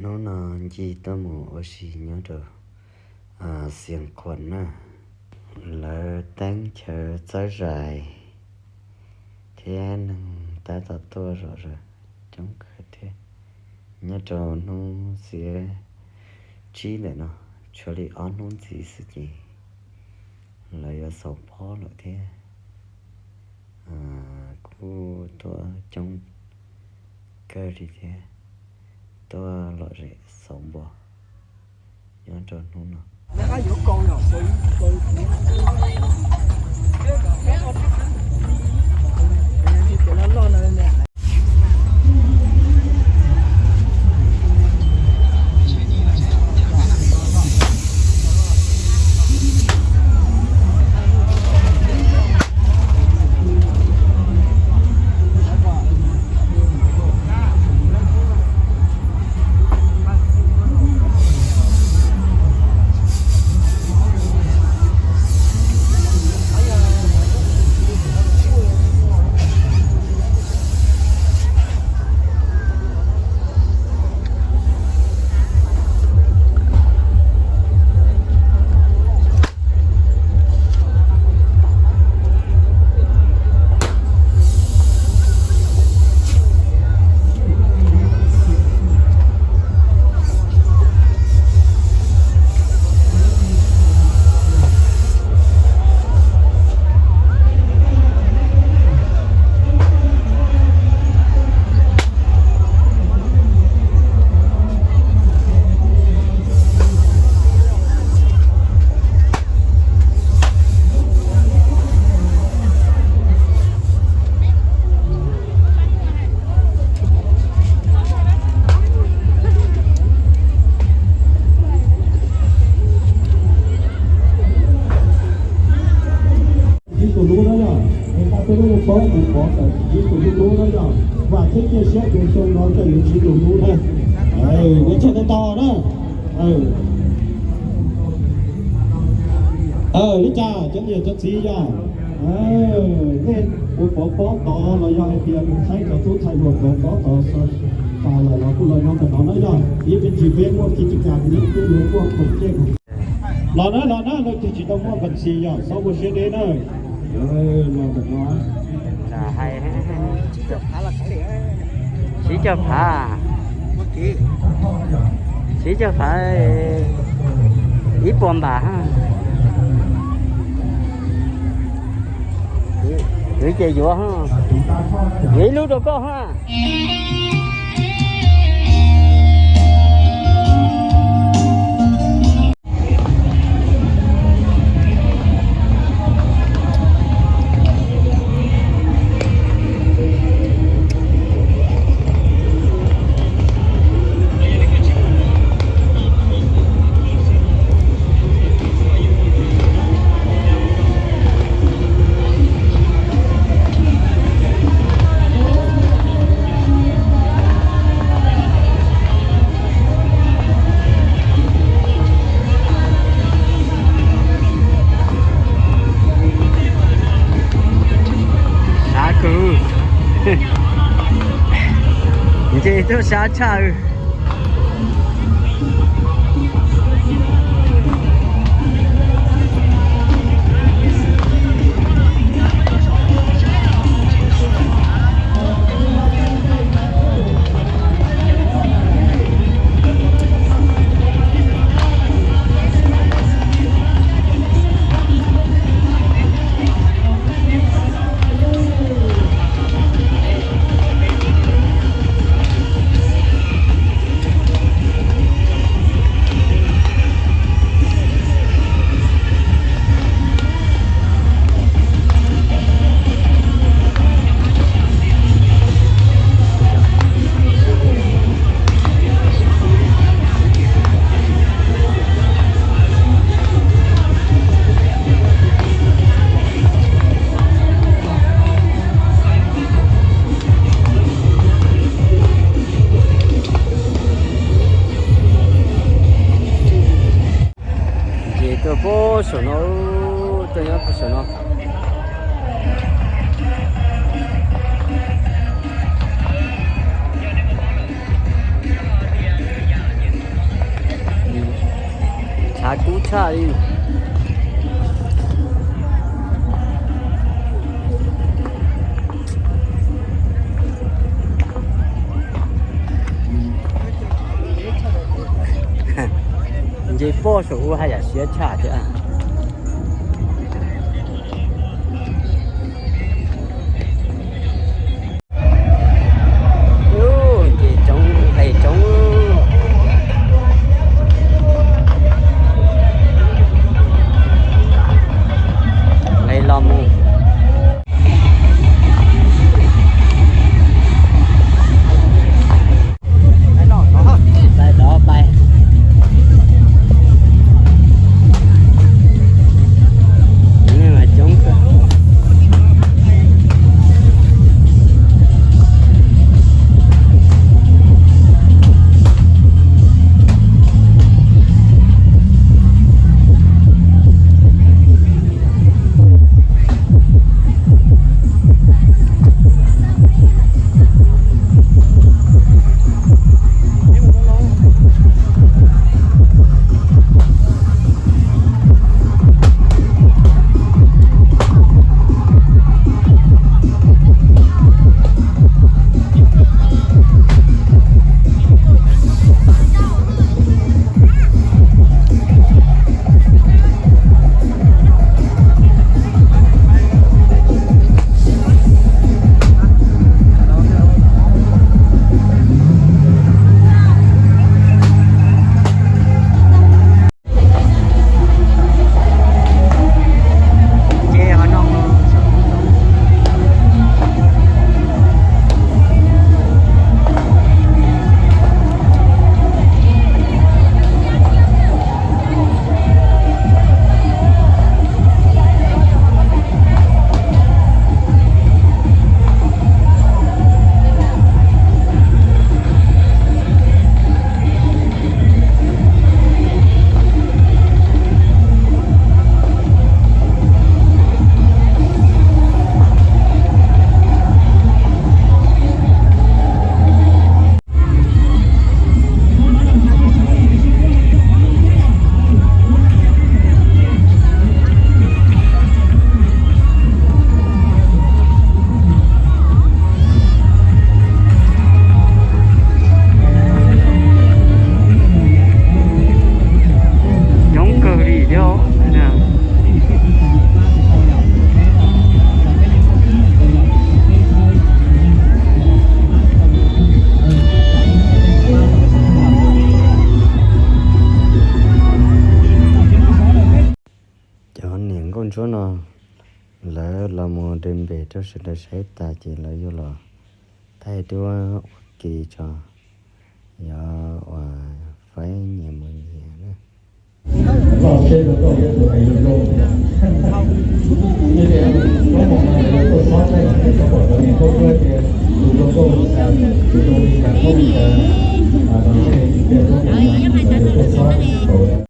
Hnub no Nci tuaj mus ua si nyob rau Xiav Khuam na, lawv teeb chaw txawb zais thiab neeg tab tom tuaj zom zaws coob kawg thiab. Nyob rau hnub xiab tsib ntawm no, tshuav li ob hnub ntxiv xwb ces lawv yuav xauv pob lawm thiab. Kuj tuaj coob kawg li thiab, tuaj lom zem xauv npo nyob rau hnub no. Ib tug lub na yog, es pab peb lub lub pob mus pov tawm ib tug lub lub na yog, vam thiab cia siab tias xyoo no koj yuav tsiv tus lub na. Ua tsaug tau tau na. Li cas cov niam cov txiv yog, nej ua pov pob tod los yog hais tias mus saib cov tub ntxhais hluas pov pob tod tas lawm los kuj los nyob ntawm no na yog, ib me ntsis peb muaj kiv cia cas peb yuav muaj khoom tej los na, los na, leej twg tsis tau muaj npam txi yog txhob ua siab deb na. Los ntawm no tsib caug phav, tsib caug phav ib puas npam. Yuav ces yuav, yuav ib lub rau koj ha. Sab kawg, nce tuaj sab tshaj. Ces tuaj puag saum no, tuaj nyob puag saum no. Tshaj li. Nce pob saum ub haj yam siab tshaj thiab. Ces tsoov, nqes tsoov, nqes los mus. Pais tod pais. Coob kawg. Coob kawg li thiab. Cov niam nkauj ntsuab no lawv los mus de npe rau sawv daws saib tas ces lawv yuav los thaij duab ua ke tso, yog uas faib nyias mus nyias na.